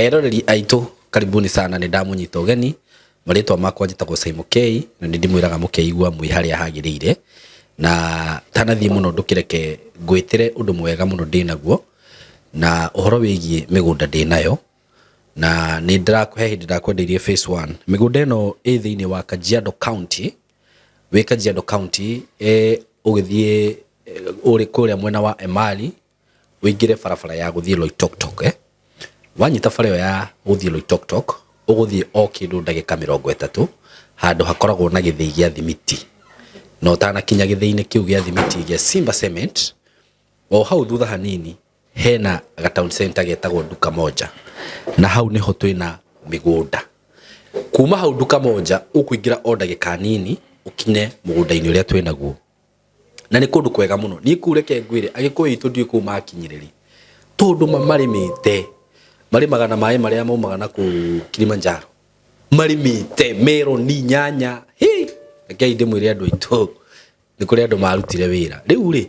Eroreri aitũ, karibuni sana, nĩ ndamũnyita ũgeni. Marĩtwa makwa njĩtagwo Simon K, na nĩ ndĩmwĩraga mũkeigua mwĩ harĩa hagĩrĩire. Na tanathiĩ mũno, ndũkĩreke ngwĩtĩre ũndũ mwega mũno ndĩnaguo na ũhoro wĩgiĩ mĩgũnda ndĩnayo, na nĩ ndĩrakũhe hĩndĩ ndakwendeirie phase 1. Mĩgũnda ĩno ĩ thĩinĩ wa Kajiado County. Wĩ Kajiado County, ũgĩthiĩ ũrĩ kũrĩa mwena wa Emali, ũingĩre barabara ya gũthiĩ Loitoktok, eh? Wanyita bara ĩyo ya gũthiĩ Loitoktok, ũgũthiĩ o kĩndũ ndagĩka 30, handũ hakoragwo na gĩthĩi gĩa thimiti, na ũtanakinya gĩthĩi-inĩ kĩu gĩa thimiti gĩa Simba Cement, o hau thutha hanini hena ga town center getagwo Duka Moja, na hau niho twĩna mĩgũnda. Kuma hau Duka Moja ũkũingĩra o ndagĩka nini ũkinye mũgũnda-inĩ ũrĩa twĩnaguo, na nĩ kũndũ kwega mũno. Niĩ kũu, reke ngwĩre, Agĩkũyũ itũ ndiũĩ kũu makinyĩrĩri, tondũ marĩmĩte, marĩmaga na maĩ marĩa maumaga na kũu Kilimanjaro, marĩmĩte meroni, nyanya. Hĩ, rekei ndĩmwĩre, andũ aitũ, nĩ kũrĩ andũ marutire wĩra. Rĩu rĩ,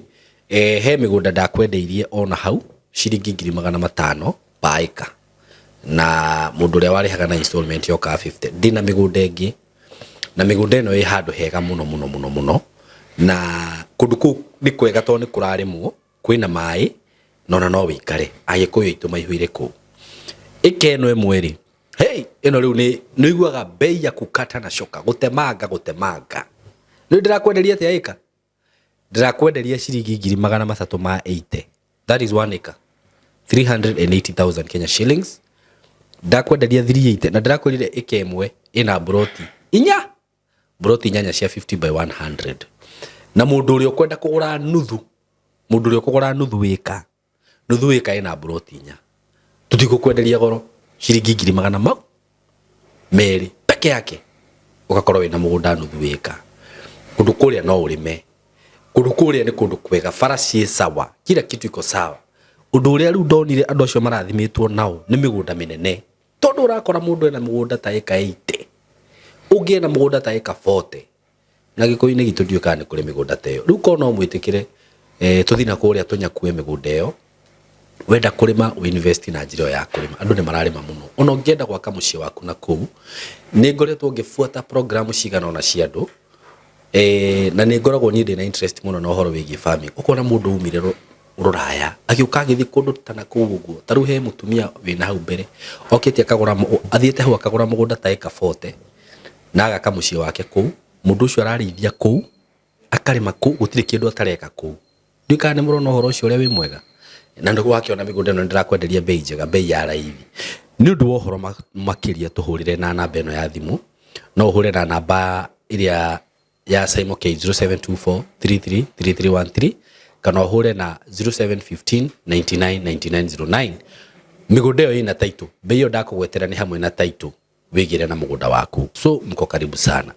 he mĩgũnda ndakwendeirie ona hau ciringi 500,000 per acre, na mũndũ ũrĩa warĩhaga na installment yokaga 50. Ndĩna mĩgũnda ĩngĩ, na mĩgũnda ĩno ĩ handũ hega mũno mũno mũno mũno, na kũndũ kũu nĩ kwega tondũ nĩ kũrarĩmwo, kwĩna maĩ, na ona no wĩikare. Agĩkũyũ aitũ maihũire kũu. Ĩka ĩno ĩmwe rĩ, hey, ĩno rĩu nĩ ũiguaga bei ya kukata na shoka, gũtemanga gũtemanga. Nĩ ndĩrakwenderia atĩa? Ĩka ndĩrakwenderia ciringi 380,000. That is 1 acre, 380,000 Kenya shillings. Ndakwenderia 380, na ndĩrakwĩrire ĩka ĩmwe ĩna mburoti inya, mburoti inyanya cia 50 by 100. Na mũndũ ũrĩa ũkwenda kũgũra nuthu, mũndũ ũrĩa ũkũgũra nuthu ĩka, nuthu ĩka ĩna mburoti inya, tũtigũkwenderia goro, ciringi ngiri magana mau merĩ peke yake, ũgakorwo wĩna mũgũnda nuthu ĩka. Kũndũ kũrĩa no ũrĩme, kũndũ kũrĩa nĩ kũndũ kwega, bara ciĩ sawa, kila kitu iko sawa. Ũndũ ũrĩa rĩu ndonire andũ acio marathimĩtwo nao nĩ mĩgũnda mĩnene, tondũ ũrakora mũndũ ena mũgũnda ta ĩka 80, ũngĩ ena mũgũnda ta ĩka 40, na Gĩkũyũ-inĩ gitũ ndiũĩ kana nĩ kũrĩ mĩgũnda ta ĩyo. Rĩu korwo no mwĩtĩkĩre, tũthiĩ na kũrĩa tũnyakue mĩgũnda ĩyo. Wenda kũrĩma, ũinvest na njĩra ĩyo ya kũrĩma. Andũ nĩ mararĩma mũno. Ona ũngĩenda gwaka mũciĩ waku na kũu, nĩ ngoretwo ngĩbuata program cigana ũna cia andũ, na nĩ ngoragwo niĩ ndĩna interest mũno na ũhoro wĩgiĩ farming. Ũkona mũndũ umire rũraya agĩũka agĩthiĩ kũndũ ta na kũu ũguo. Ta rĩu he mũtumia wĩna hau mbere okĩte akagũra, athiĩte hau akagũra mũgũnda ta ĩka 40 na agaka mũciĩ wake kũu. Mũndũ ũcio ararĩithia kũu, akarĩma kũu, gũtirĩ kĩndũ atareka kũu. Ndiũĩ kana nĩ mũrona ũhoro ũcio ũrĩa wĩ mwega. Na nĩ wakĩona mĩgũnda ĩno, nĩndĩrakwenderia bei njega, bei ya raithi. Nĩ ũndũ wa ũhoro makĩria, tũhũrĩre na namba ĩno ya thimũ. No ũhũre na namba ĩrĩa ya Simon K, 0724 333313, kana ũhũre na 0715 99 9909. Mĩgũnda ĩyo ĩna title, bei ĩyo ndakũgwetera nĩ hamwe na title, wĩgĩre na mũgũnda waku. So mko karibu sana.